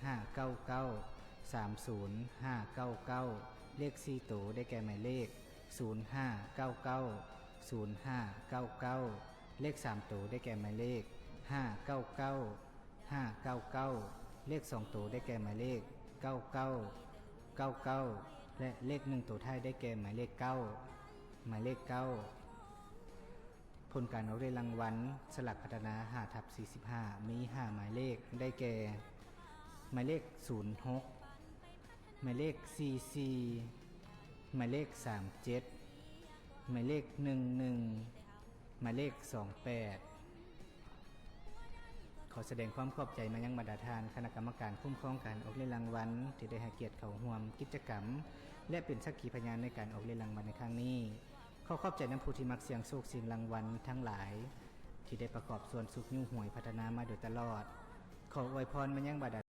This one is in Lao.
ຫ້າເກົ້າເກົ້າ ສາມສູນຫ້າເກົ້າເກົ້າ ເລກສີ່ໂຕໄດ້ແກ່ໝາຍເລກ ສູນຫ້າເກົ້າເກົ້າ ສູນຫ້າເກົ້າເກົ້າ ເລກສາມໂຕໄດ້ແກ່ໝາຍເລກ ຫ້າເກົ້າເກົ້າ ຫ້າເກົ້າເກົ້າ ເລກສອງໂຕໄດ້ແກ່ໝາຍເລກ ເກົ້າເກົ້າ ເກົ້າເກົ້າ ແລະ ເລກໜຶ່ງໂຕທ້າຍໄດ້ແກ່ໝາຍເລກ ເກົ້າ ໝາຍເລກ ເກົ້າ. ຜົນການອອກເລກລາງວັນສະຫຼາກພັດທະນາ ຫ້າທັບສີ່ສິບຫ້າ ມີຫ້າໝາຍເລກ ໄດ້ແກ່ ໝາຍເລກ ສູນຫົກ ໝາຍເລກ ສີ່ສີ່ ໝາຍເລກ ສາມເຈັດ ໝາຍເລກ ໜຶ່ງໜຶ່ງ ໝາຍເລກ ສອງແປດ. ຂໍສະແດງຄວາມຂອບໃຈມາຍັງບັນດາທ່ານຄະນະກຳມະການຄຸ້ມຄອງການອອກເລກລາງວັນ ທີ່ໄດ້ໃຫ້ກຽດເຂົ້າຮ່ວມກິດຈະກຳ ແລະ ເປັນສັກຂີພະຍານໃນການອອກເລກລາງວັນໃນຄັ້ງນີ້. ຂໍຂອບໃຈນຳຜູ້ທີ່ມັກສ່ຽງໂຊກສ່ຽງລາງວັນທັງຫຼາຍ ທີ່ໄດ້ປະກອບສ່ວນຊຸກຍູ້ຫວຍພັດທະນາມາໂດຍຕະຫຼອດ. ຂໍອວຍພອນມາຍັງບັນດາ